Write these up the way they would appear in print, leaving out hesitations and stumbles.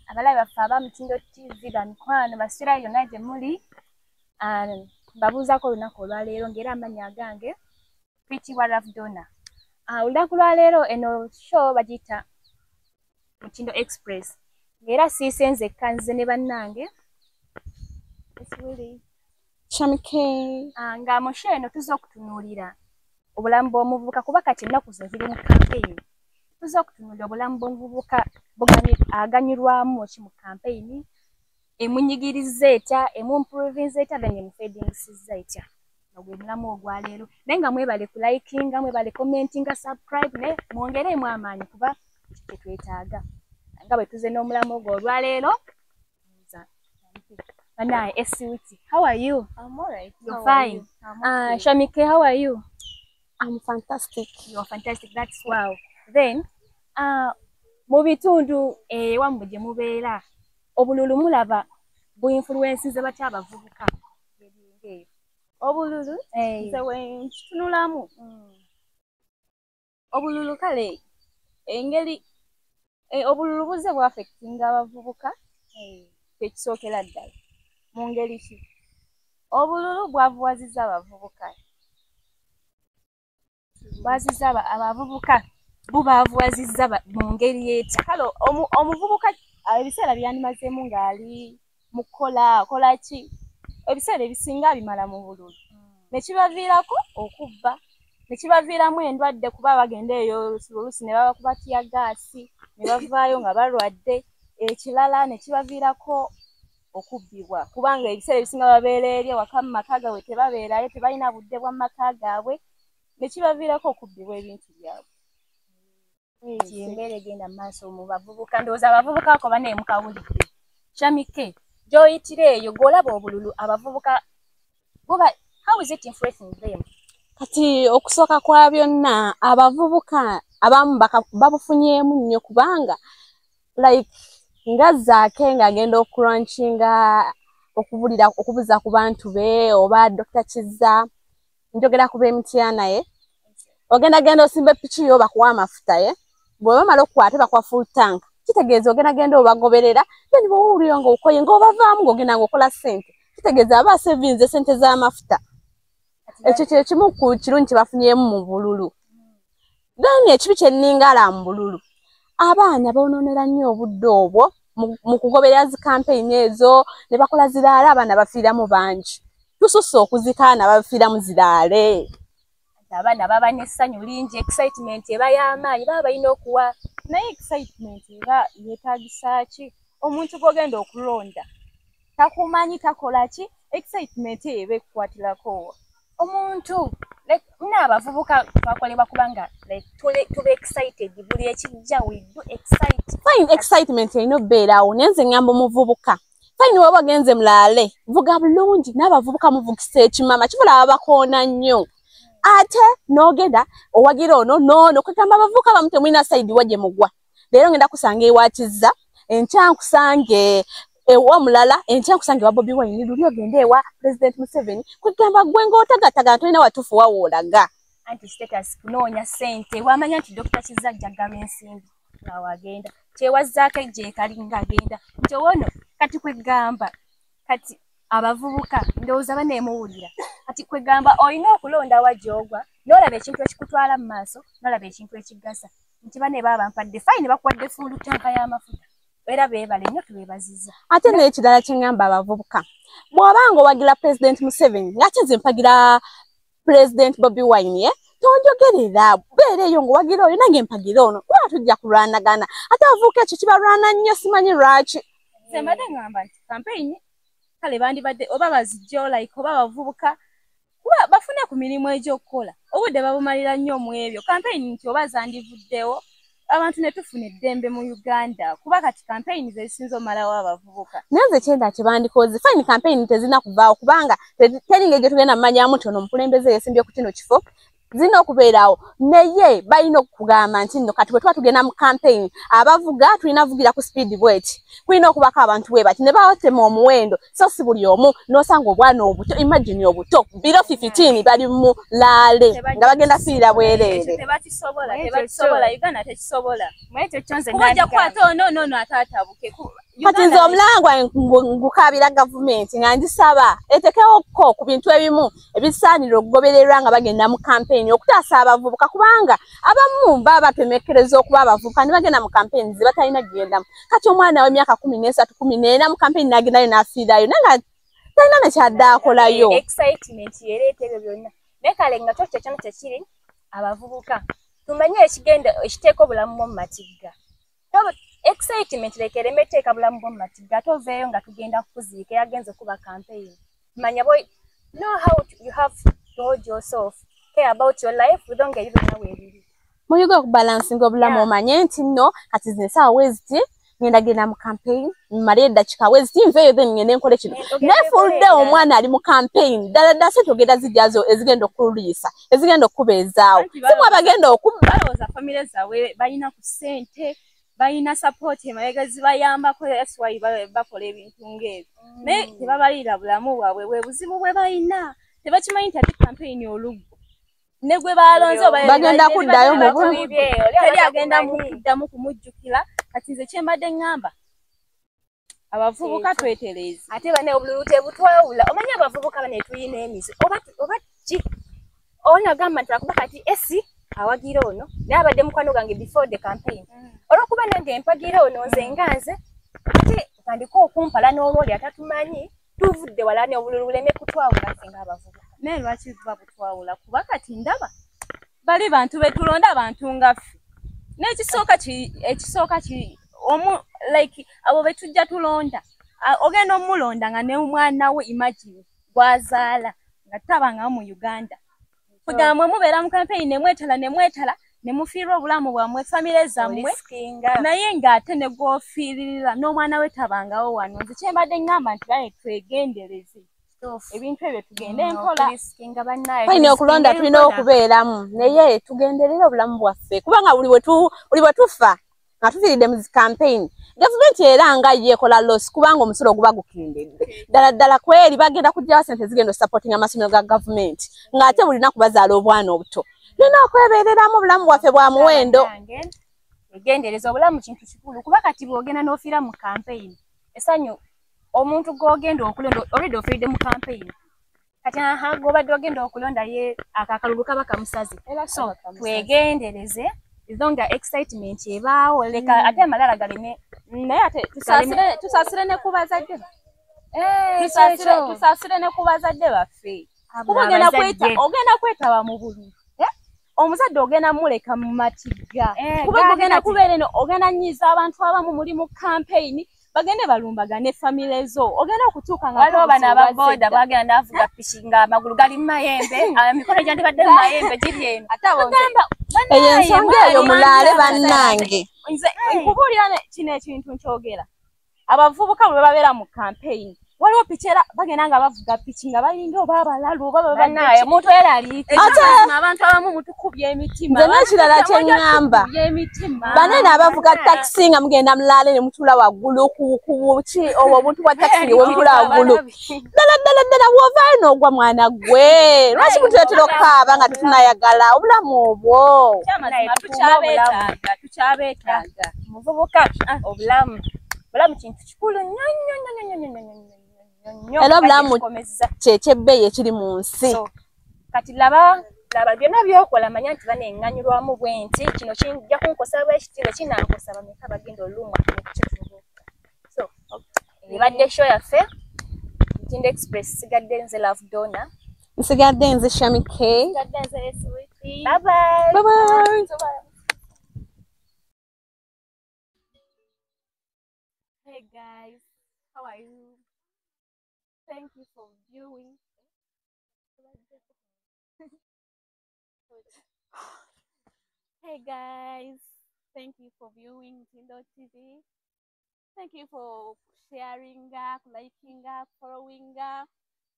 Abalabi baffe aba Mutindo TV, bamikwano basira yonna gye muli, mbabuuzaako olunaku olwaleero ng'era amannya agange tuyitibwa Ravdona. Olunaku lwaleero eno show bagiyita Mutindo Express, ng'era siise nzekka, nzize ne bannange. Shamike. Nga mu show eno tuzze okutunuulira obulamu bw'omuvubuka, kuba kati ennaku zino ziri mu campaign. Tuzze okutunuulira obulamu bw'omuvubuka, aganyulwamu ki mu campaign, emunyigiriza etya, emuimprovinza etya, then emufedingisizza etya. Nga gwe mulamu ogwaleero. Naye nga mwebale kulikinga, mwebale commentinga, subscribe, naye mwongereemu amaanyi kuba kyetwetaaga. Nga bwe tuze n'omulamu ogwo olwaleero. Banaye Esiwiti, how are you? I'm alright. You're fine. I'm okay. Shamike, how are you? I'm fantastic. You're fantastic. That's wow. Then mu bitundu ewammwe gye mubeera, obululu mulaba buinfluensinze batya abavubuka? Ebintu Obululu, nze we nkitunulamu, obululu kale engeri obululu buzze bwaffectinga abavubuka. Ekisookera ddala, mu ngeri ki obululu bwavuwazizza abavubuka? Bwazizza abavubuka, bubaavuwazizza mu ngeri etya? Kale omuvubuka ebiseera byandimazeemu ng'ali mu kukola, akola ki, ebiseera ebisinga abimala mu bululu, ne kibaviirako okubba, ne kibaviiramu endwadde, kuba bagenda eyo oluusi ne babakuba teargas ne bavaayo nga balwadde. Ekirala, ne kibaviirako okubbibwa, kubanga ebiseera ebisinga babeera eri ewaka mu maka gaabwe, tebabeerayo, tebalina budde bwa mu maka gaabwe, ne kibaviirako okubbibwa ebintu byabwe. Embeera egenda mu maaso mu bavubuka, ndowooza abavubuka ako banaye mukawulidde. Shamike, gy'oyitira eyo gw'olaba obululu abavubuka buba, how is it influencing them? Kati okusooka kwa byonna, abavubuka abamu babufunyeemu nnyo, kubanga like nga Zaake ng'agenda okulaunchinga, okubulira, okubuza ku bantu be, oba Dr. Kizza, njogera ku b'Emityana, ye ogenda genda osimba epiki yo, bakuwa amafuta, ye bwe bamala okukwata bakuwa full tank. Kitegeeza ogenda genda obagoberera, then bw'owulira ng'okoye ng'obavaamu, ng'ogenda ng'okola ssente. Kitegeeza aba asevinze ssente z'amafuta. Ekyo kye kimu ku kirungi kye bafunyeemu mu bululu. Then ekibi kye nningala mu bululu, abaana boonoonera nnyo obudde obwo mu kugoberera zi campaign ezo, ne bakola ziraale. Abaana bafiiramu bangi, tususse okuzikaana, bafiiramu ziraale. Abaana baba n'essanyu lingi, excitement eba y'amaanyi, baba balina okuwa. Naye excitement eba yeetagisa ki? Omuntu gw'ogenda okulonda takumanyi, takola ki, excitement eyo eba ekukwatirako wa? Omuntu like muna abavubuka twakolebwa kubanga like tuba excited buli ekijja, we do excite. Fine, excitement erina okubeerawo, naye nze ŋŋamba omuvubuka, fine, waba ogenze mulaale, vuga bulungi. N'abavubuka muvugisa ekimama kibula, babakoona nnyo, ate n'ogenda owagira ono noono. Kwegamba abavubuka bamu temulina side wa gye mugwa. Leero ngenda kusanga ewa Kizza, enkya nkusange ewa mulala, enkya nkusange ewa Bobi Wine, luli ogende ewa President Museveni. Kwegamba gwe ng'otagataga, tolina watuufu wawoolaga. Anti status, kunoonya ssente. Wamanya nti Dr. Kizza ajja gaba ensimbi, nga wagenda kyewazzaako gyekali ng'agenda nti owono. Kati kwegamba kati abavubuka ndowooza baneemuwulira. Kati kwegamba olina okulonda wa gy'ogwa, n'olaba ekintu ekikutwala mu maaso, n'olaba ekintu ekigasa, nti bane baba bampadde, fine, bakuwadde full tank y'amafuta, era beebale nnyo, tubeebaziza. Ate n'ekirala kye ŋŋamba abavubuka, bw'obanga owagira President Museveni, ng'ate nze mpagira President Bobi Wine, ye tonjogerera, beera eyo ng'owagira oyo, nange mpagira ono, kuba tujja kulwanagana. Ate abavubuka ekyo kibalwana nnyo, simanyi lwaki. Nze mbadde ŋŋamba nti campaign kale bandibadde oba bazijjo like oba abavubuka kuba bafune ku mirimu egy'okukola, obudde babumalira nnyo mu ebyo campaign, nti oba zandivuddewo abantu ne tufuna eddembe mu Uganda, kuba kati campaign ze zisinza omalawo abavubuka. Naye nze kyenda kyebandikoze, fine, campaign tezirina kuvaawo, kubanga teri ngeri gye tugenda mumanyamu nti ono omukulembeze yesimbye ku kino kifo. Zirina okubeerawo, naye balina okugamba nti nno kati bwe tuba tugenda mu campaign, abavuga tulina vugira ku speed bweti, kulina okubako abantu bwe bati ne batema omuwendo, so si buli omu n'osanga obwana obuto. Imagine obuto below 15 bali mu rally nga bagenda fiira bwereere. Tebakisobola, tebakisobola. Uganda tekisobola. Mwekyo kyo nze Kuba ojja nandigamba. kukwata ono noono ate atabuke. Kati nze omulangwa ngukaabira gavumenti nga ngisaba etekewokko ku bintu ebimu ebisaanira okugobererwa nga bagenda mu kampeyini okutaasa abavubuka, kubanga abamu baba batemekereza okuba abavubuka ne bagenda mu kampeyini ze batalina kugendamu. Kati omwana w'emyaka 13, 14 mu kampeyini n'agendayo n'afiirayo, naye nga talina nekyadde akolayo. Excitement yereeta ebyo byonna, naye kale nga kyo kyekyona kyekiri, abavubuka tumanye ekigenda ekiteeka obulamu bwo mu matigga. Excitement leka ereme etteeka bulamu bwo mu matigga, ate oveeyo nga tugenda kukuziika eyagenze okuba campaign. Manya boy, know how you have to hold yourself, care about your life without nga ebyo byonna weebiri. Muyiga okubalansinga obulamu. Omanye nti nno kati zino essaawa weziti ngenda genda mu campaign, mmale eddakiika weziti nveeyo, then ngende nkole kino. Ogende Naye okole fuludde ebirala. Omwana ali mu campaign ddala ddala sente ogenda zijjazo ezigenda okuliisa, ezigenda okubeezaawo, Anti si mwe abagenda okubba. Balowooza famire zaabwe balina ku ssente, balina support emabega zibayambako, that's why bakola ebintu ng'ebyo, naye tebabalira bulamu bwabwe. Bwe buzibu bwe balina, tebakimanyi nti ate campaign oluggo ne gwe balonze oba Bagenda kuddayo mu teri agenda kuddamu kumujjukira. Kati nze kyembadde ŋŋamba abavubuka, twetereeze. Ate bane obululu tebutwawula. Omanyi abavubuka bane tulina emize oba ki, ono agamba nti lwakuba kati esi awagira ono, naye abadde mukwano gwange before the campaign, olwokuba nange mpagira ono, nze nga nze ate tandika okumpala n'olwoli atatumanyi, tuvudde wala, ne obululu buleme kutwawula ffe ng'abavubuka. Naye lwaki buba butwawula? Kuba kati ndaba bali bantu betulonda, abantu nga ffe, n'ekisooka ki, ekisooka ki omu like abo betujja tulonda, ogenda omulonda nga ne omwana we, imagine, gwazaala nga tabangawo mu Uganda. Kugamba mwe mubeera mu campaign ne mwetala ne mwetala ne mufiirwa obulamu bwammwe, famire zammwe. Olisikinga. Naye ng'ate ne gwofiiririra n'omwana we tabangawo wano. Nze kyembadde ŋŋamba nti baye twegendereze ebintu ebyo, tugende mpola. Olisikinga bannaye. Fine, okulonda tulina okubeeramu, naye tugenderere obulamu bwaffe, kubanga buli bwe tufa nga tufiiridde mu zi campaign, gavumenti era nga ye ekola loss, kubanga omusolo guba gukendedde ddala ddala. Kweri bagenda kuggyawo sente zigenda osupportinga amasomero ga gavumenti, ng'ate buli lunaku bazaala obwana obuto. Tulina okwebeereramu, obulamu bwaffe bwa muwendo. Egendereza obulamu, kintu kikulu, kuba kati bw'ogenda n'ofiira mu campaign, essanyu omuntu gw'ogenda okulonda already ofiiridde mu campaign, kati aha gw'obadde ogenda okulonda ye ako akalulu kaba kamusaze. So twegendereze, though nga excitement ebaawo, leka ate amalala galeme. Naye ate tusaasire ne ku bazadde, tusaasire ne ku bazadde baffe, kuba ogenda kwetaba mu bululu, eh? Omuzadde ogenda muleka mu matigga, kuba ogenda kubeera eno, ogenda nyiza abantu abamu muli mu campaign, bagende balumbagane famire zo, ogenda okutuuka nga Waliwo bano ababoda bagenda n'avuga piki nga amagulu gali mu mayembe, emikono gyandibadde mu mayembe giri eno. Ate abo Bagamba, Eyo ensonga eyo mulaale bannange. Nze nkubuulira kino ekintu nkyogera, abavubuka bwe babeera mu campaign, waliwo piki era bagenda nga bavuga piki nga balinga oba abalalu oba Bannaaye omuntu eraliika. Ekyamazima, abantu abamu mutukubya emitima. Nze n'ekirala kye ŋŋamba, Mutukubya emitima. Banene abavuga takisi nga mugenda mulaale ne mutuula waggulu ku ki, obwo obuntu bwa takisi nga bwemutula waggulu ddala ddala ddala, bw'ovaayo n'ogwa, mwana gwe, lwaki mutuleetera okukaaba nga tetunayagala obulamu obwo? Ekyamazima tukyabeetaaga, tukyabeetaaga. Muvubuka, obulamu, obulamu kintu kikulu nnyo nnyo nnyo nnyo nnyo nnyo nnyo nnyo nnyo. Era obulamu Kati kyekyebbeeyi ekiri mu nsi. So, kati laba laba byonna byokola, manya nti baneŋŋanyulwamu bwe nti kino kijja kunkosa bwe kiti, bwe kinankosa bameka bagenda olumwa nekitubuuka. So ebadde show yaffe Mutindo Express, sigadde nze Love Donna. Nsigadde nze Shami K. Sigadde nze Sweetie. Bye bye. Bye bye. Hey guys, how are you? Thank you for viewing. Hey guys, thank you for viewing Mutindo TV. Thank you for sharing, liking, following.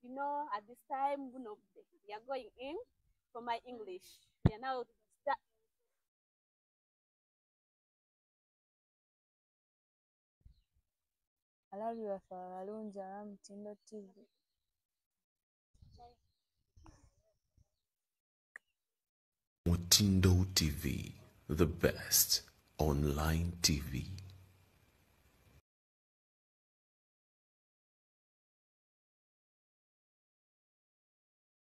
You know, at this time, we are going in. for my English. We are now Abalabi baffe abalungi aba Mutindo TV. Mutindo TV, the best online TV.